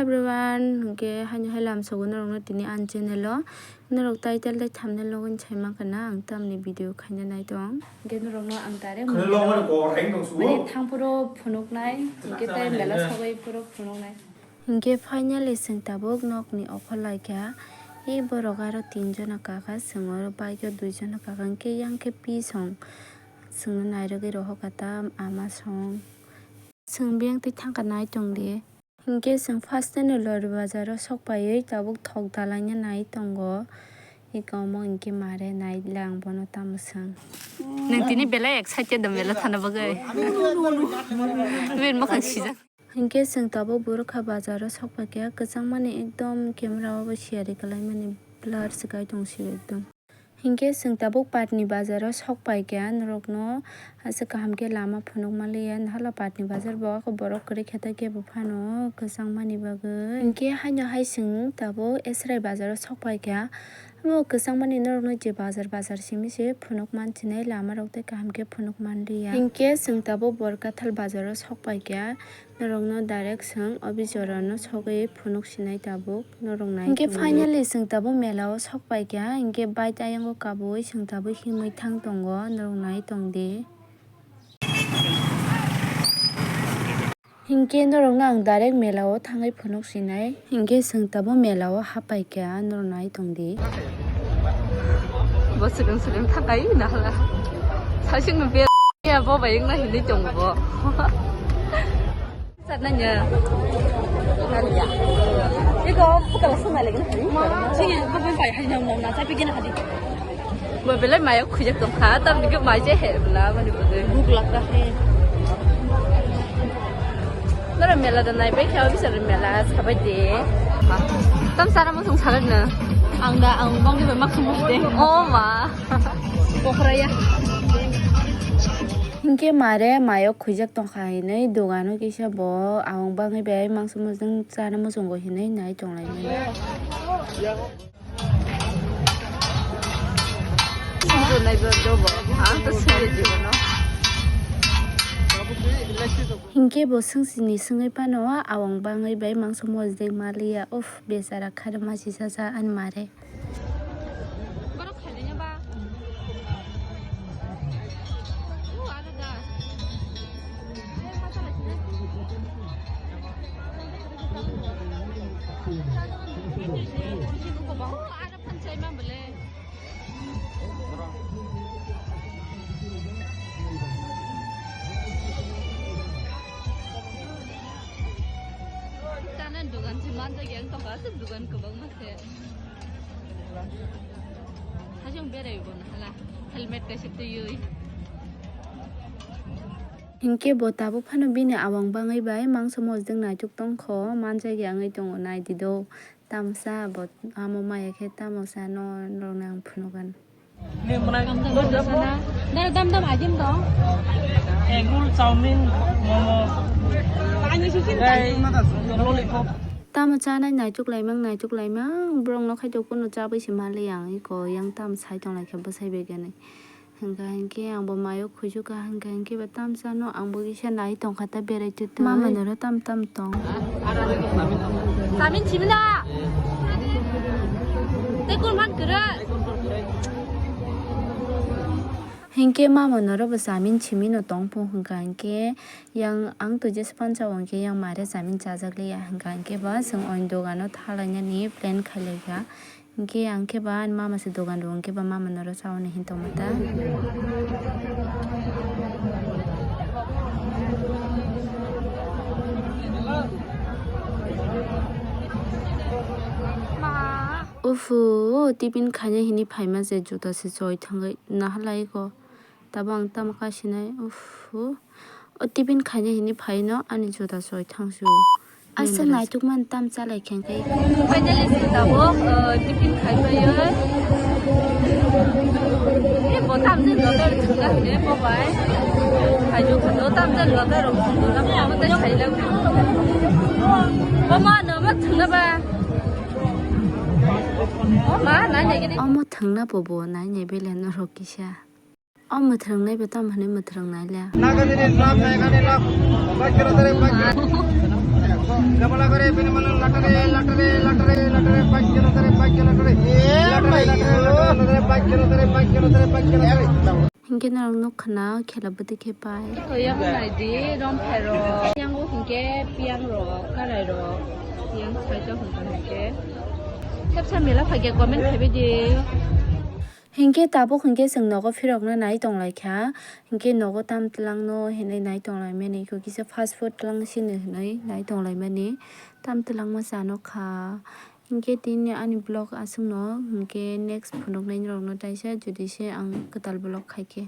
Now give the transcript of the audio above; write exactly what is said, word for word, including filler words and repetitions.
Everyone, hwnkhe haino hai lamsogo norokno tini ani channel o. Norok title tei thumbnail logi sai mankha na ang tamni video khaina nai tong. Hwnkhe norokno ang direct Khwlai longmani kok hai nung sugo. Mane thang phuru phunuknai, hwnkhe tei mela sagwi phuru phunuknai. Hwnkhe finally chwng tabuk nokni okhor laikha. E borok aro tin jona kakha, chwng oro bike o dui jona kakha, hwnkhe yang khe pi song. Chwngno nairogwi rohorkha ta ama song. Chwng biyang twi thangkha nai tongdi. Hinkhe chwng first-no Lori bazaro sok paiwi tabuk thok dalaina nai tongo. Eko omo hinkhe mare nai lang bono tamo chwng. Nwng tini belai excited da mela thana bagwi. Bini mwkhang sijak. Hinkhe chwng tabuk Borokha bazaro sok paikha, kwchangmani ekdom camera o bo siyari kwlaimani blur se kai tong sio ekdom. Hinkhe chwng tabuk Patni bazaro sok paikha, norokno aswk kaham khe lama phunuk manliya, hala Patni bazar bo borok kwrwi khe tei kebo phano kwchangmani bagwi. Hinkhe haino hai chwng tabuk Esrai bazaro sok paikha, omo kwchangmani norokno je bazar bazar simi se phunuk mansinai, lama rok tei kaham khe phunuk manliya. Hinkhe chwng tabuk Borkathal bazaro sok paikha. Norokno direct chwng o bijorano sogwi phunuk sinai tabuk norok nai. Hinkhe tongdi. Finally chwng tabuk mela o sok paikha, hinkhe bike ayang o kabui chwng tabuk himwi thang tongo, norok nai tongdi. Hinkhe norokno ang direct mela o thangwi phunuk sinai, hinkhe chwng tabuk mela o hapaikha, norok nai tongdi. Bo swkang swkang thakai nahala. Saichung no be ya bo bai wngna hinwi tongo bo. Satnanya. Iko pukala sung nai lagi na. Sini ko bai pai hai nam nam na tapi gina hadi. Bo belai maya khujak tong kha, tam ni mai je he bla mani bo de. Buk lagta hai. Nara mela da nai bai kha bisa mela sabai de. Tam sara mo sung sagar na. Ang da ang bang de mak sung de. Oh ma. Pokora ya. Hinkhe mare mayo khujak tongkha hinwi dogano kisa bo awang bangwi bai mangso mojang chana muchungo hinwi nai tonglaimani. Hinkhe bo swngsini swngwi phano awang bangwi bai mangso mojang maliya, uff, bechara khare masi chacha ani mare. Borok khailaiya ba. O, ada da. Ai, ma chalai sini. O, ada phan chai ma bole. Chana dogan se manjak yang tongkha, aswk dogan kwbangma se. Hajong berai bo nahala, helmet kaisa twiwi. Hinkhe bo tabuk phano bini awang bangwi bai mangso mojang naituk tongkho, manjak ya wngwi tongo, naidi do. Tamsa bo amo maya khe tamo sa no norokno ang phunukgwn. Dara dam dam item dong. Egg roll, chowmin, momo. Ani sisi tei lollipop. Tamo chanai naituk laimang, naituk laimang, borok no khaito kunu chabwi se manliya ang iko yang tam sai tong lai khe bwsai begani. Hwnkha hinkhe ang bo mayo khujukha, hwnkha hinkhe bo tamsa no ang bo kisa nai tongkha ta berai twi twi. Mama noro tam tam tong. Samin chimina. Tei kun man kwrwi. Hinkhe mama noro bo samin chimino tongphung hwnkha hinkhe yang ang twi jesa pansa o hinkhe yang mare samin chajak liya hwnkha hinkhe bo chwng oini dogano thalainani plan khailaikha. Hinkhe ang khe ba ani mama se dogan rw, hinkhe ba mama noro chaui hwn tongma ta. Ufu, tiffin khaina hwnwi phaima se juta se choi thangwi naharlaiko. Tabuk ang tamo kasinai, uff, o tiffin khaina hwnwi phaino ani juta choi thangsu. Asa naituk man tam chalai khe khe. Finally, se tabuk, uh, tiffin khai phaio. E, bo tam je loter thwngna hwnwi bo bai. Khai jo kha, tam je loter rok thwngna bo tei sai la. Bo ma no ma thwngna ba. Bo ma nai nai gini. Omo thwngna bo bo nai nai bele norok kisa. O mwthwrwngnai bo tamo hwnwi mwthwrwng nai le. Nagani ni love, Nagani love. Bakira dare bakira. Double agare, bini mano latare, latare, latare, latare, bike latare, bike latare. Eh, latare, latare, latare, bike latare, bike latare, bike latare. Hinkhe norok nukha na khela bwtwi khe pai. Toyang naidi, rom phairok. Yango hinkhe piyang rok, karai rok. Piyang saijak hinkhe. Khepsa mela phaikhe comment khaibai di. Hinkhe tabuk hinkhe chwng nogo phirokna nai tonglaikha. Hinkhe nogo tam twlangno hinwi nai tonglaimani, kisa fast food twlang sino hinwi nai tonglaimani. Tam twlangma chano kha. Hinkhe tini ani vlog aswkno, hinkhe next phunuknairokno taisa jodi se ang kwtal vlog khaikhe.